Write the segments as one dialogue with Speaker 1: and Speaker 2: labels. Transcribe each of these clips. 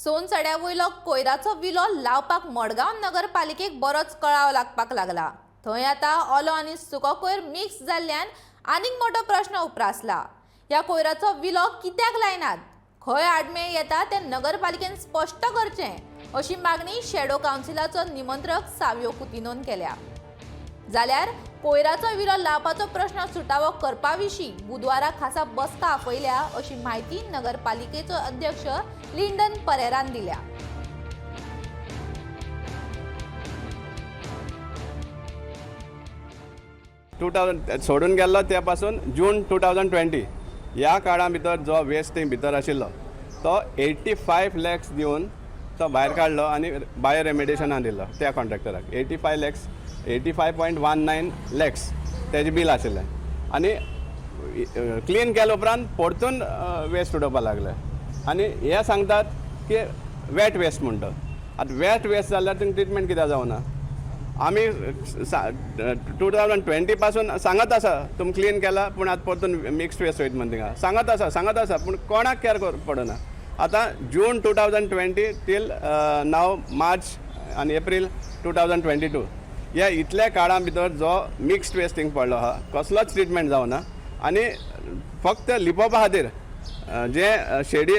Speaker 1: सोनसड्या वयलो कोयराचो विलो लावपाक मडगांव नगरपालिकेक बरोच कळाव लागपाक लागला. थंय आतां ओलो आनी सुको कोयर मिक्स जाल्ल्यान आनीक मोटो प्रश्न उप्रासला. ह्या कोयराचो विलो कित्याक लायनात, खंय आडमेळ येता तें नगरपालिकेन स्पश्ट करचें अशी मागणी शेडो कावन्सिलाचो निमंत्रक सावियो कुतिनोन केल्या. जाल्यार कोयराचो विलो लावपाचो प्रश्न सुटावो करपा विशीं बुधवारा खासा बसका आपयल्या अशी म्हायती नगरपालिकेचो अध्यक्ष लिंडन परेरान दिल्या.
Speaker 2: 2000 सोडून गेल्लो त्या पासून जून 2020 ह्या काळा भितर जो वेस्ट थंय भितर आशिल्लो तो 85 लॅक्स दिवन तो भायर काडलो आनी बायो रेमिडिएशनाक दिलो त्या कॉन्ट्रॅक्टराक. 85 lakhs, 85.19 lakhs तेजें बील आशिल्लें आनी क्लीन केल्या उपरांत परतून वेस्ट उडोवपाक लागले आनी हे सांगतात की वेट वेस्ट म्हणटा. आतां वेट वेस्ट जाल्यार तुमकां ट्रिटमेंट कित्याक जावना? आमी 2020 पासून सांगत आसा, तुमी क्लीन केला पूण आतां परतून मिक्स्ड वेस्ट वयता म्हण थिंगा सांगत आसा, सांगत आसा, पूण कोणाक केर पडना. आतां June 2020 till now March आनी एप्रील 2022, ह्या इतल्या काळा भितर जो मिक्स्ड वेस्ट थिंग पडलो आहा, कसलोच ट्रिटमेंट जावना आनी फक्त लिपोवपा खातीर जें शेडी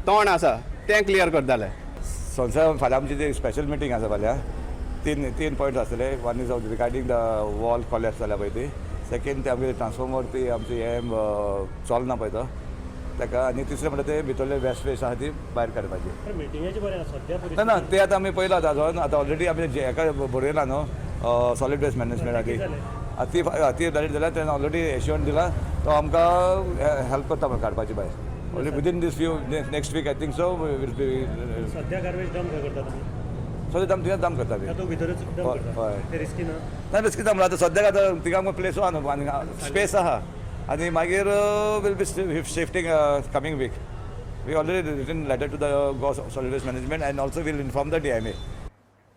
Speaker 2: तण आसा तें क्लियर करताले.
Speaker 3: संवसार फाल्यां आमची ती स्पेशल मिटींग आसा. फाल्यां तीन तीन पॉयंट्स आसतले. One is regarding the wall collapse जाल्या पळय ती, सेकेंड ते आमगे ट्रान्सफॉर्मर ती आमची हें चलना पळय तो ताका, आनी तिसरें म्हणटा ते भितरले वेस्ट वेस्ट आहा ती भायर काडपाची.
Speaker 4: पण मिटिंगेचें बरें आसा सद्या.
Speaker 3: ना ना, ते आतां आमी पयलां आतां आतां ऑलरेडी आमी जे हेका बरयला न्हू सॉलीड वेस्ट मॅनेजमेंटाक, ती ती धाडली जाल्यार तेणें ऑलरेडी एश्योर दिला, तो आमकां हेल्प करता म्हणून काडपाची भायर. Only within this few next week, I think so, will be.
Speaker 4: सद्या गार्बेज डंप खंय करता तुमी?
Speaker 3: सद्या आमी थिंगाच डंप करता ती.
Speaker 4: तातूंत भितरूच डंप
Speaker 3: हय,
Speaker 4: करता?
Speaker 3: हय.
Speaker 4: ते रिस्की ना?
Speaker 3: ना, रिस्की ना. आतां सद्याक आतां थिंगा आमकां प्लेस आहा न्हू आनी स्पेस आहा आनी मागीर will be shifting coming week. We already written letter to the Goa Solid Waste Management and also will inform the DMA.